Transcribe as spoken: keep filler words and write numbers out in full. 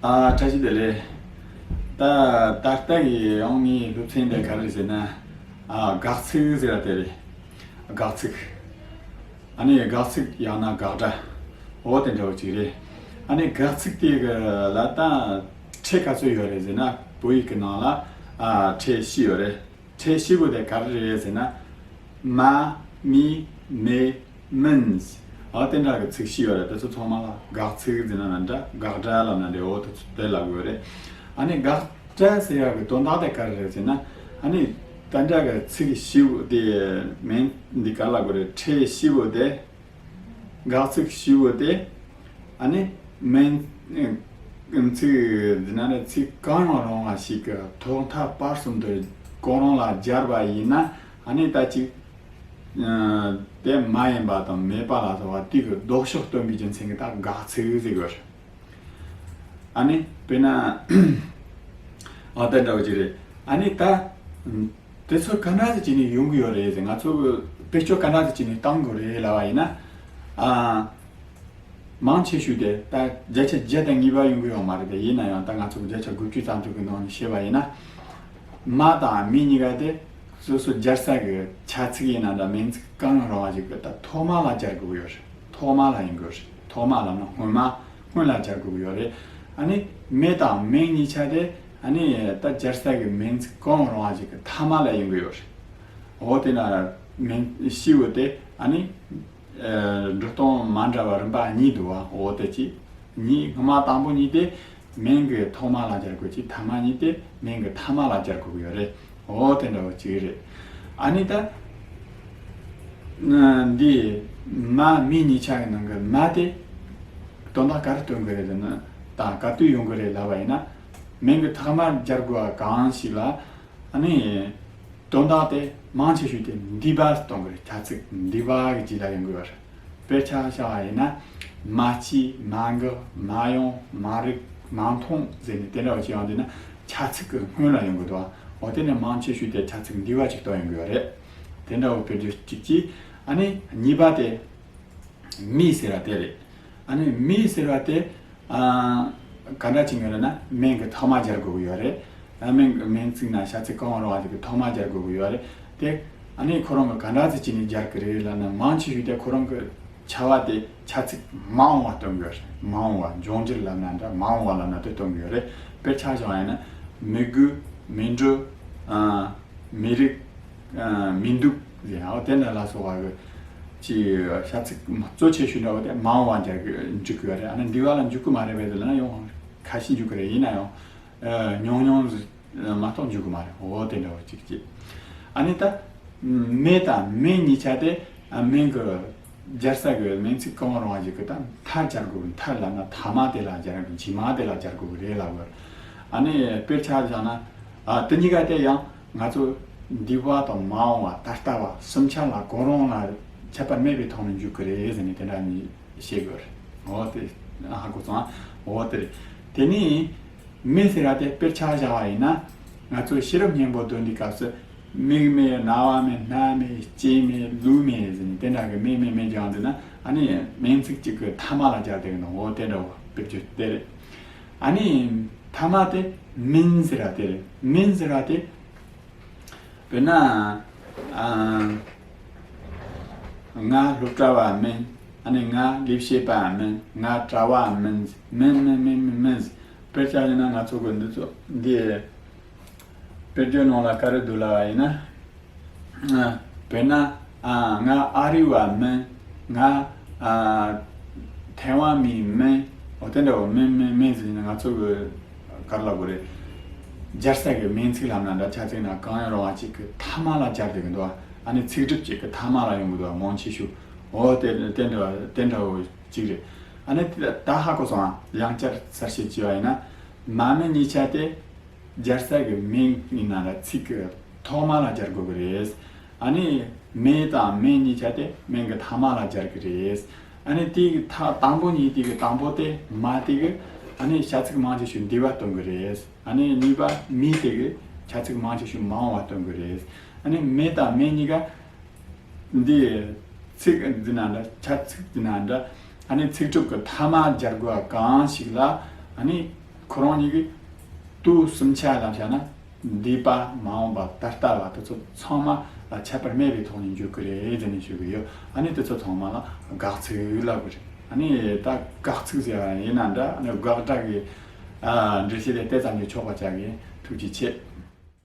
ཨ། བཀྲ་ཤིས་བདེ་ལེགས། ད་ད་ལྟ་གི་ཡང་ངའི་སློབ་ཚན་དེ་ག་རེ་ཟེར་ན། ཨ། དགག་ཚིག་ཟེར་བ་དེ་རེད། དགག་ཚིག་ཨ་ནི་དགག་ཚིག་ཡང་ན་དགག་སྒྲ། འོ་དེ་འདྲ་བོ་ཅིག་རེད། ཨ་ནི་དགག་ཚིག་དེ་གི་ལ་ད་ཕྲད་ག་ཚོད་ཡོད་རེད་ཟེར་ན། བོད་ཡིག་གི་ནང་ལ། ཨ། ཕྲད་བཞི་ཡོད་རེད། ཕྲད་བཞི་པོ་དེ་ག་རེ་རེད་ཟེར་ན། མ། མི། མེ། མིན། འོ་དེ་འདྲ་གི་ཚིག་བཞི་ཡོད་རེད། དེ་ཚོ་ཚང་མ་ལ་དགག་ཚིག་ཟེར་ན་འདྲ། དགག་སྒྲ་ལབ་ན་འདྲ། འོ་དེ་ཚོ་དེ་ལབ་དགོས་རེད། ཨ་ནི་དགག་སྒྲ་ཟེར་ཡག་གི་དོན་དག་དེ་ག་རེ་རེད་ཟེར་ན། ཨ་ནི་དེ་འདྲ་གི་ཚིག་བཞི་པོ་དེ། མིང་འདི་ག་ལབ་དགོས་རེད། ཕྲད་བཞི་པོ་དེ། དགག་ཚིག་བཞི་པོ་དེ། ཨ་ནི་མིང་ཚིག་འདི་ན་ནི་ཚིག་གང་ཡང་རུང་བ་ཞིག་གི་ཐོག་མཐའ་བར་གསུམ་དུ་གང་རུང་ལ་སྦྱར་བ་ཡིན་ན། ཨ་ནི་ད་ཅིག་ཨ། དེ་མ་ཡིན་པ་དང་མེད་པ་ལ་སོགས་པ་དེ་གི་ལྡོག་ཕྱོགས་སྟོན་པའི་རྒྱུ་མཚན་གྱིས་ད་དགག་ཚིག་ཟེར་དགོས་རེད། ཨ་ནི་དཔེར་ན། ཨ། དེ་འདྲ་བོ་ཅིག་རེད། ཨ་ནི་ད་དེ་ཚོ་ག་འདྲ་ཟིག་བྱས་ནས་ཡོང་གི་ཡོད་རེད་ཟེར། ང་ཚོ་བེད་སྤྱོད་ག་འདྲ་ཟིག་བྱས་ནས་གཏོང་དགོས་རེད་ལབ་པ་ཡིན་ན། ཨ། མང་ཆེ་ཤོས་དེ་ད་བརྒྱ་ཆ་བརྒྱ་དང་ཉིས་པ་ཡོང་གི་ཡོད་མ་རེད་དེ། ཡིན་ན་ཡང་ད་ང་ཚོ་བརྒྱ་ཆ་དགུ་བཅུ་ཙམ་ཅིག་གི་ནང་ནས་བཤད་པ་ཡིན་ན། མ་དང་མི་གཉིས་ཀ་དེ་སོ་སོ་སྦྱར་ས་གི་བྱ་ཚིག་ཡིན་ན་འདྲ། མིང་ཚིག་གང་ཡང་རུང་བ་ཞིག་གི་ད་ཐོག་མ་ལ་སྦྱར་དགོས་ཀྱི་ཡོད་རེད། ཐོག་མ་ལ་ཡིན་དགོས་རེད། ཐོག་མ་ལབ་ན་སྔོན་མ། སྔོན་ལ་སྦྱར་དགོས་ཀྱི་ཡོད་རེད། ཨ་ནི་མི་དང་མིང་གཉིས་ཆ་དེ། ཨ་ནི་ད་སྦྱར་ས་གི་མིང་ཚིག་གང་རུང་བ་ཞིག་གི་མཐའ་མ་ལ་ཡིན་དགོས་ཡོད་རེད། འོ་དེ་ན་མིང་བཞི་པོ་དེ། ཨ་ནི། ཨ། འགྲོ་སྟངས་མ་འདྲ་བ་རིམ་པ་གཉིས་འདུག་བ། འོ་དེ་གཅིག་གཉིས། སྔ་མ་དང་པོ་གཉིས་དེ་མིང་གི་ཐོག་མ་ལ་སྦྱར་དགོས་ཀྱི། ཐ་མ་གཉིས་དེ་མིང་གི་མཐའ་མ་ལ་སྦྱར་དགོས་ཀྱི་ཡོད་རེད། འོ་དེ་འདྲ་བོ་གཅིག་རེད། ཨ་ནི་ད་འདི་མ་མི་གཉིས་ཆ་གི་ནང་གི་མ་དེ་དོན་དག་ག་རེ་སྟོན་གི་རེད་ཟེར་ན། ད་ག་དུས་ཡོང་གི་རེད་ལབ་པ་ཡིན་ན། མིང་གི་ཐ་མར་སྦྱར་དགོས་པ་གང་ཞིག་ལ། ཨ་ནི། དོན་དག་དེ་མང་ཆེ་ཤོས་དེ་འདས་པ་གཏོང་གི་རེད། བྱ་ཚིག་འདས་པ་གི་རྗེས་ལ་ཡོང་གི་ཡོད་རེད། དཔེར་ཆ་བཞག་པ་ཡིན་ན། མ་སྐྱེས། མ་འགགས། མ་ཡོང་། མ་རིག། མ་མཐོང་ཟེར་ནས་དེ་འདྲ་བ་ཅིག་ཡོང་དུས་ན། བྱ་ཚིག་གི་སྔོན་ལ་ཡོང་གི་འདུག་འོ་དེ་ནས་མང་ཆེ་ཤོས་དེ་བྱ་ཚིག་འདས་པ་ཅིག་གཏོང་ཡོང་གི་ཡོད་རེད། དེ་འདྲ་བོ་དཔེར་བརྗོད་གཅིག་གིས། ཨ་ནི་གཉིས་པ་དེ། མི་ཟེར་བ་དེ་རེད། ཨ་ནི་མི་ཟེར་བ་དེ། ཨ། ག་འདྲ་ཅིག་ཡོད་རེད་ན། མིང་གི་ཐོག་མ་སྦྱར་དགོས་ཀྱི་ཡོད་རེད། ཨ། མིང་མིང་ཚིག་ན་བྱ་ཚིག་གང་རུང་བ་ཞིག་གི་ཐོག་མ་སྦྱར་དགོས་ཀྱི་ཡོད་རེད་དེ། ཨ་ནི་ཁོ་རང་གི་ག་འདྲ་ཅིག་བྱས་ནས་སྦྱར་གི་རེད་ལབ་ན། མང་ཆེ་ཤོས་དེ་ཁོ་རང་གི་བྱ་བ་དེ་བྱ་ཚིག་མ་འོངས་པ་སྟོན་གྱི་ཡོད་རེད། མ་འོངས་པ། འབྱུང་འགྱུར་ལབ་ན་འདྲ། མ་འོངས་པ་ལབ་ན་དེ་སྟོན་གྱི་ཡོད་རེད། དཔེར་ཆ་བཞག་ཡིན་ན། མི་དགོས། མི་འགྲོ། ཨ། མི་རིག། ཨ། མི་འདུག་ཟེར། འོ་དེ་འདྲ་ལ་སོགས་པ་གི་ཅིག་བྱ་ཚིག་གཙོ་ཆེ་ཤོས་འདྲ་བོ་དེ་མ་འོངས་པ་སྦྱར་གི་འཇུག་གི་ཡོད་རེད། ཨ་ནི་འདས་པ་ལ་འཇུག་གི་མ་རེད་པས་ཟེར་ན་ཡང་ཁ་ཤས་འཇུག་གི་རེད། ཡིན་ན་ཡང་། ཨ། ཉུང་ཉུང་ཟིག་མ་གཏོགས་འཇུག་གི་མ་རེད། འོ་དེ་འདྲ་བོ་གཅིག་གཅིག་ཨ་ནི་ད་མི་དང་མིང་གཉིས་ཆ་དེ། ཨ། མིང་གི་སྦྱར་ས་གི་མིང་ཚིག་གང་རུང་བ་ཞིག་གི་ད་མཐར་སྦྱར་དགོས། མཐར་ལབ་ན་མཐའ་མ་དེ་ལ་སྦྱར་དགོས། རྗེས་མ་དེ་ལ་སྦྱར་དགོས་རེད་ལབ་དགོས། ཨ་ནི་དཔེར་ཆ་བཞག་ན། ཨ། དེ་གཉིས་ཀ་དེ་ཡང་ང་ཚོ་འདས་པ་དང་མ་འོངས་པ། ད་ལྟ་བ། གསུམ་ཆ་ལ་གང་རུང་ལ་ཁྱད་པར་མེད་པའི་ཐོག་ནས་འཇུག་གི་རེད་ཟེར་ནས་དེ་འདྲ་ནི་བཤད་དགོས་རེད། འོ་དེ་ཧ་གོ་སོང་ཨ། འོ་དེ་རེད། དེ་ནས་མི་ཟེར་བ་དེ་དཔེར་ཆ་བཞག་པ་ཡིན་ན། ང་ཚོ་ཤེས་རབ་སྙིང་པོ་འདོན་དུས་སྐབས་སུ། མིག་མེད། རྣ་བ་མེད། སྣ་མེད། ལྕེ་མེད། ལུས་མེད་ཟེར་ནས་དེ་འདྲ་གི་མེད་མེད་མེད་སྦྱར་འདུག་ན། ཨ་ནི་མིང་ཚིག་གཅིག་གི་མཐའ་མ་ལ་སྦྱར་བསྡད་ཀྱི་འདུག་འོ་དེ་འདྲ་བོ་དཔེར་བརྗོད་དེ་རེད། ཨ་ནི་མཐའ་མ་དེ་མིན་ཟེར་བ་དེ་རེད། མིན་ཟེར་བ་དེ། དཔེར་ན། ཨ། ང་སློབ་གྲྭ་བ་མིན། ཨ་ནི་ང་ལས་བྱེད་པ་མིན། ང་གྲྭ་བ་མིན། མིན་མིན་མིན་མིན་མིན། དཔེར་ཆ་བཞག་ན་ང་ཚོ་གི་འདི་ཚོ་འདི། དཔེར་བརྗོད་ནང་ལ་ག་རེ་འདུག་ལབ་པ་ཡིན་ན། ཨ། དཔེར་ན། ཨ། ང་ཨ་རི་བ་མིན། ང་། ཨ། ཐའེ་ཝན་མི་མིན། འོ་དེ་འདྲ་བོ་མིན་མིན་མིན་ཟེར་ན་ང་ཚོ་གི་ག་རེ་ལབ་དགོས་རེད། སྦྱར་ས་གི་མིང་ཚིག་ལབ་ན་འདྲ། ཆ་ཚིག་ན་གང་ཡང་རུང་བ་ཅིག་གི་མཐའ་མ་ལ་སྦྱར་བསྡད་ཀྱི་འདུག་ཨ་ནི་ཚིག་གྲུབ་ཅིག་གི་མཐའ་མ་ལ་ཡོང་གི་འདུག་མང་ཆེ་ཤོས། འོ་དེ་དེ་འདྲ་བ་དེ་འདྲ་བོ་ཅིག་རེད། ཨ་ནི་ད་ཧ་གོ་སོང་ཨ། ཡང་བསྐྱར་གསལ་བཤད་བྱས་པ་ཡིན་ན། མ་མི་གཉིས་ཆ་དེ་སྦྱར་ས་གི་མིང་ཡིན་ན་འདྲ། ཚིག་གི་ཐོག་མ་ལ་སྦྱར་དགོས་ཀྱི་རེད། ཨ་ནི་མི་དང་མིང་གཉིས་ཆ་དེ་མིང་གི་མཐའ་མ་ལ་སྦྱར་གྱི་རེད། ཨ་ནི་དེའི་ཐ་དང་པོ་གཉིས། དེ་གི་དང་པོ་དེ་མ་དེ་གི་ཨ་ནི་བྱ་ཚིག་མང་ཆེ་ཤོས་འདས་པ་སྟོན་གྱི་རེད། ཨ་ནི་གཉིས་པ་མི་དེ་གི་བྱ་ཚིག་མང་ཆེ་ཤོས་མ་འོངས་པ་སྟོན་གྱི་རེད། ཨ་ནི་མི་དང་མིང་གཉིས་ཀ་འདི་ཚིག་འདི་ན་འདྲ། བྱ་ཚིག་འདི་ན་འདྲ། ཨ་ནི་ཚིག་གྲུབ་ཀྱི་མཐའ་མ་སྦྱར་དགོས་པ་གང་ཞིག་ལ། ཨ་ནི་ ཁོ་རང་གཉིས་ཀྱི་དུས་གསུམ་ཆ་ལ་བྱས་ན། འདས་པ། མ་འོངས་པ། ད་ལྟ་བ། དེ་ཚོ་ཚང་མ་ལ་ཁྱད་པར་མེད་པའི་ཐོག་ནས་འཇོག་གི་རེད་ཟེར་ནས་ཞུ་གི་ཡོད། ཨ་ནི་དེ་ཚོ་ཚང་མ་ལ་དགག་ཚིག་ལབ་གི་རེད། ཨ་ནི་ད་དགག་ཚིག་ཟེར་བ་ཡིན་ན་འདྲ། ཨ་ནི་དགག་སྒྲ་གི་ཨ་འགྲེལ་བཤད་དེ་དེ་ཙམ་གྱིས་ཆོག་པ་བྱ་གི་ཡིན། ཐུགས་རྗེ་ཆེ།